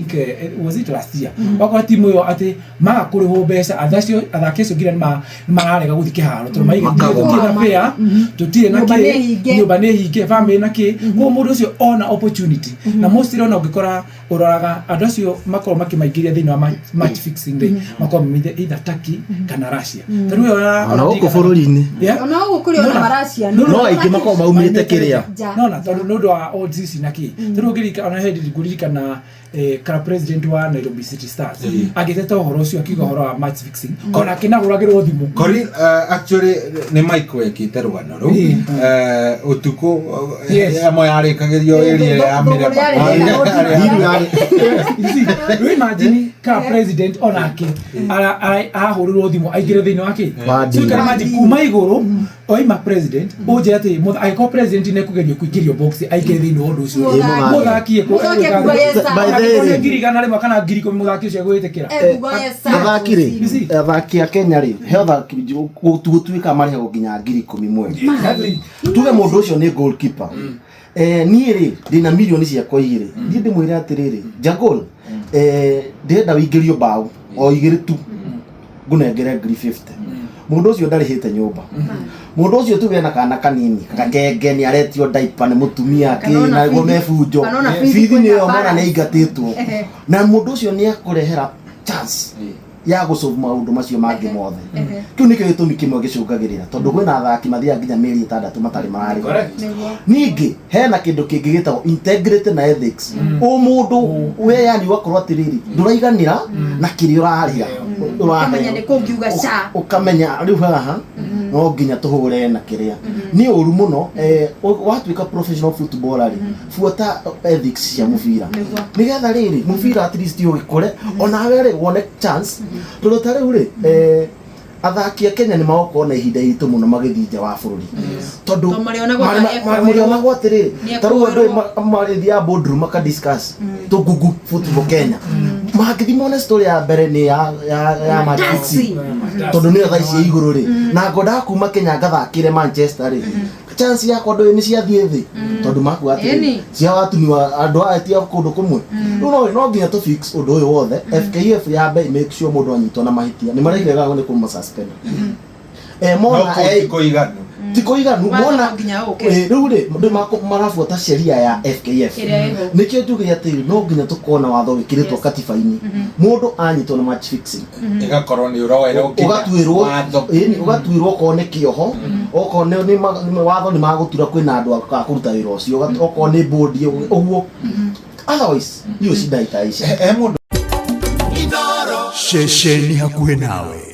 Think, was it last year, wakora timu ĩyo atĩ maga kũrĩhwo mbeca, athaki athaki acio nginya nĩ mararega gũthiĩ kĩharo tondũ maiga Makagoma. tũtirĩ na fair, tũtirĩ na Nyũmba kĩ nĩ hinge. Nyũmba nĩ hinge, family na kĩ. Koguo mũndũ ũcio ona opportunity na mostly ona ũngĩkora ũroraga andũ acio makorwo makĩmaingĩria thĩinĩ wa match fixing rĩ, makorwo maumĩte either Turkey kana Russia. Ta rĩu ĩyo Ona gũkũ bũrũri-inĩ. Yeah. Ona gũkũ kũrĩ ona Nona. maracia. No, No aingĩ makoragwo maumĩte kĩrĩa. Nja. Nona tondũ nĩ ũndũ wa odds ici na kĩ. Tondũ ũngĩririkana ona hĩndĩ ngũririkana club president wa Nairobi City Stars agĩteta ũhoro ũcio, akiuga ũhoro wa match fixing, ona akĩnahũragĩrwo thimũ. Kori, actually nĩ Mike wekĩte rũgano rũu. Ũtukũ amwe yarĩkagĩrio area ya Thũgũrĩ Mĩreba. yarĩ Thiru yarĩ. You see, rĩu imagine club president onake ahũrĩrwo thimũ aingĩre thĩinĩ wa kĩ. Wa So you can deal. imagine kuma igũrũ oima president ũnjĩre atĩ angĩkorwo president nĩ ekũgerio kũingĩrio box aingĩre thĩinĩ wa ũndũ ũcio. Mũthaki. Mũthaki Mũthaki ekuga yes, sir. By the way, 100,000 kana 10,000 mũthaki ũcio egwĩtĩkĩra. Ekuga yes, sir. Athaki You see? rĩ, athaki a Kenya rĩ, he athaki gũtuĩka marĩhagwo nginya 10,000 mweri. Tuge mũndũ ũcio nĩ goalkeeper. Niĩ rĩ, ndĩna mirioni ciakwa 2, niĩ ndĩmwĩre atĩrĩrĩ, Jagol, ndĩrenda wĩingĩrio mbaũ o 2 tu, ngũnengere 50,000. Mũndũ ũcio ndarĩhĩte nyũmba. Mũndũ ũcio tuge na kana kanini gakenge nĩ aretio diaper nĩ mũtumia Kana kĩ ona na guo bithi- mebunjo kana ona bithi bithi kwĩna nĩyo mwana nĩ balance. aingatĩtwo. Na mũndũ ũcio nĩ akũrehera chance ya gũsolve maũndũ macio mangĩ mothe. Kĩu nĩkĩo gĩtũmi kĩmwe gĩcũngagĩrĩra, tondũ kwĩna athaki mathiaga nginya mĩeri 6 matarĩ mararĩhwo. Ningĩ hena kĩndũ kĩngĩ gĩtagwo integrity na ethics. Ũmũndũ we yani ũgakorwo atĩrĩrĩ, ndũraiganĩra na kĩrĩa ũrarĩa. Ũkamenya nĩ kũngiuga ca. Ũkamenya rĩu haha no nginya tũhũre na kĩrĩa nĩ ũru mũno. Watuĩka professional footballer rĩ, buata ethics cia mũbira nĩgetha rĩrĩ mũbira at least ũgĩkũre onawe rĩ wone chance, tondũ ta rĩu rĩ, athaki a Kenya nĩ magũkorwo na ihinda iritũ mũno magĩthiĩ nja wa bũrũri, tondũ Tondũ marĩonagwo ta ekũoerwo. Marĩonagwo atĩrĩrĩ, ta rĩu andũ Nĩekũoerwo. Marĩthiaga boardroom makadiscuss tũngungu football Kenya, mangĩthiĩ mone story ya mbere nĩ ya match fixing, tondũ nĩyo thaa ici ĩ igũrũ rĩ, na ngwendaga kuma Kenya ngathakĩre Manchester rĩ, chance yakwa ndũĩ nĩ ciathiĩ thĩ, tondũ makuga atĩrĩ cia watuniwa andũ aya ti a kũndũ kũmwe. Rĩu no nginya tũ fix ũndũ ũyũ wothe. FKF yambe make sure mũndũ anyitwo na mahĩtia nĩ maregaga nĩ kũmũ suspend No mona kũu ti kũiganu. Ti kũiganu. Watho mona no nginya ũke. Rĩu rĩ ndũ marabuata sheria ya FKF. Ĩrĩa ĩho. Nĩkĩo njuge atĩ no nginya tũkorwo na watho wĩkĩrĩtwo katiba-inĩ, mũndũ anyitwo na match fixing Ĩgakorwo nĩ ũroerwo nginya ũgatuĩrwo watho. Ĩni, ũgatuĩrwo okorwo nĩ kĩoho, okorwo nĩ watho nĩ magũtura kwĩna andũ a kũruta wĩra ũcio, okorwo nĩ bodi ũguo, otherwise hiyo shida itaisha. He mũndũ Ceceni hakuhĩ nawe.